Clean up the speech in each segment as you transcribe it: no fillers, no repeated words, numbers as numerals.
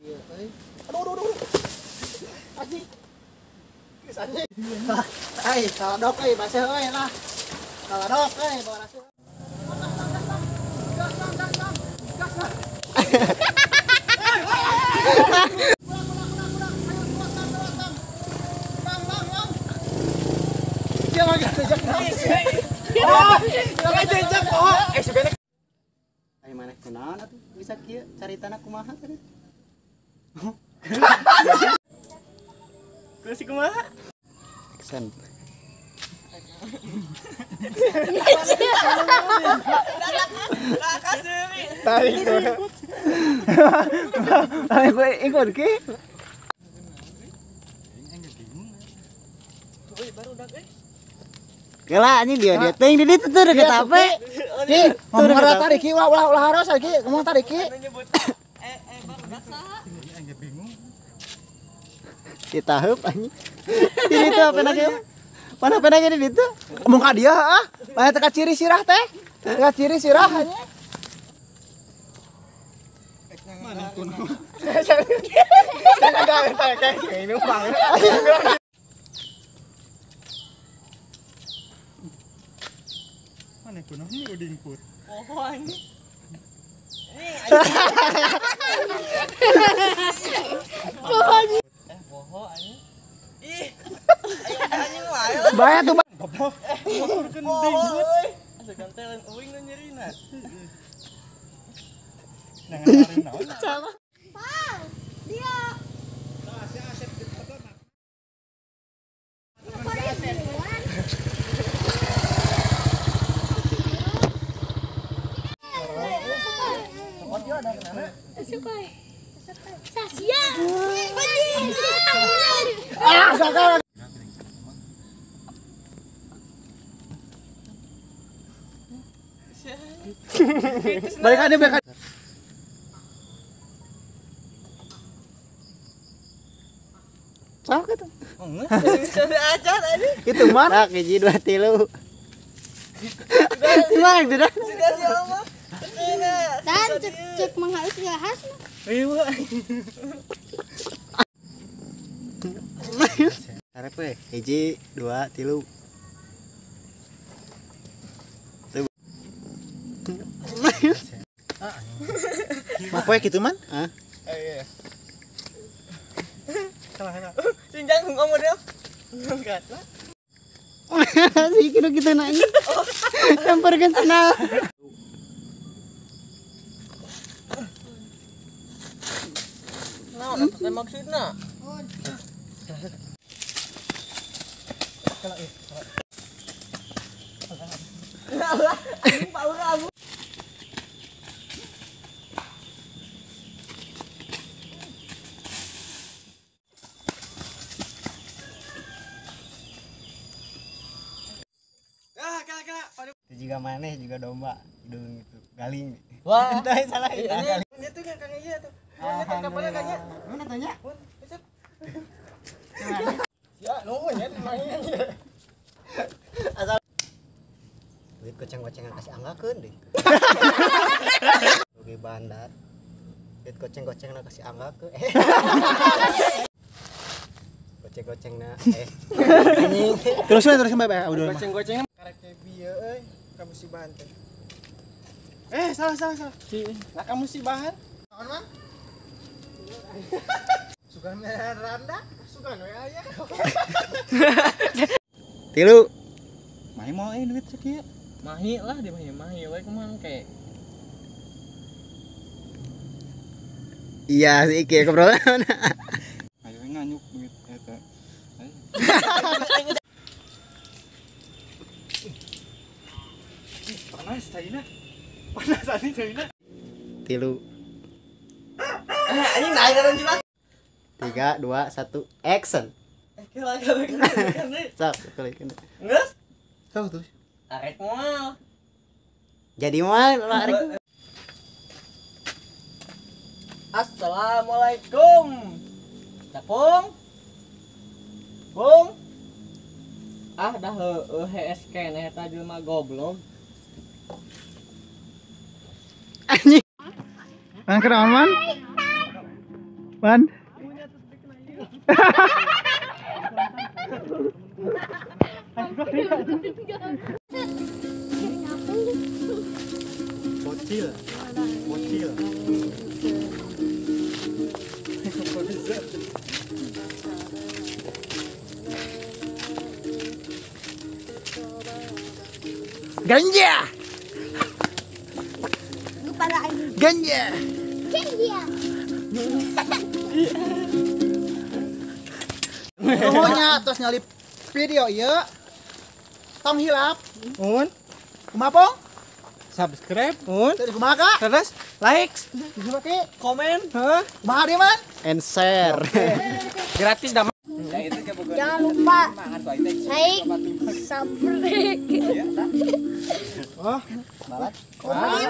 Iya euy. Aduh aduh aduh. Anjing. Geus anjing. Ai, saladok euy, baseuh euy lah. Saladok euy, bawa raseuh. Gas gas gas gas. Gas. Ayo maneh kunaon atuh bisa kieu caritana kumaha tadi? Terus kumaha? Action. Tarik gue. Ayo gue ikut ki. Kela anjing dia ting di ditu tuh deket HP. Ki, ngomong rata tarik ki ulah ulah ulah haros ki, ngomong tarik ki. Ditahup anjing. Di ditu HP na kieu. Mana HP na di ditu? Ngomong ka dia heeh. Mana teka ciri sirah teh? Teka ciri sirah anjing. Mana kuno. Ini bang. Mana kuno ini udah input. Oh ini. Ini boho anjing. Ih. Anjing wae. Bahaya tuh, Bang. Goblok. Boho euy. Asa gantelan euing nu nyerina. Sama. Pang, dia. Ah, sakit. Balikan deh, balikan. Sok itu. Itu mana? Nah, hiji 2 3. Gimana itu dah? Dan cek cek mengharus ya khas. Iya. Karep we, hiji 2 3. Apa gitu man? Hah? Iya. Sinjang ngomong dia. Enggak. Sih kira kita nanya. Campurkan sana. Nah, apa maksudna? Itu juga maneh juga domba hidung itu galing. Wah, entah salah itu. Ini tuh kan kang iya tuh. Alhamdulillah. Mana tanya? Ya, nuhun ya main. Asal duit goceng-gocengan kasih anggakeun deh. Oke bandar. Duit goceng-gocengan kasih anggakeun. Goceng-gocengna anjing. Terus terus bae udah. Goceng-gocengan karek bieu euy, kamusibahan teh. Salah salah salah. Lah kamusibahan. Naon man? Sugan randa, sugan we aya. Tilu. Mahi mau duit sakieu. Mahi lah di mahi mahi we kumaha kayak. Iya sih kieu kebetulan. Ayo nganyuk duit eta. Panas caina. Panas anjing caina. Tilu. Anjing naik kan jelas. 3 2 1 action. Kela kela kela. Sok, kela. Geus? Sok terus. Arek moal. Jadi moal lah arek. Assalamualaikum. Capung. Bung. Ah dah heueuh hees keneh eta jelema goblok. Anjing. Nang kenaon man? Man. Bocil. Bocil. Ganja. Ganja. Ganja. Nuhunnya terus nyalip video ieu. Tong hilap. Mun. Kumaha pong? Subscribe, mun. Terus kumaha Kak? Terus like, komen, heh, kumaha dia man? And share. Gratis dah. Jangan lupa like, subscribe. Oh, komen,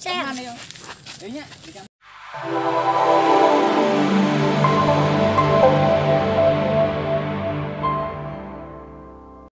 share.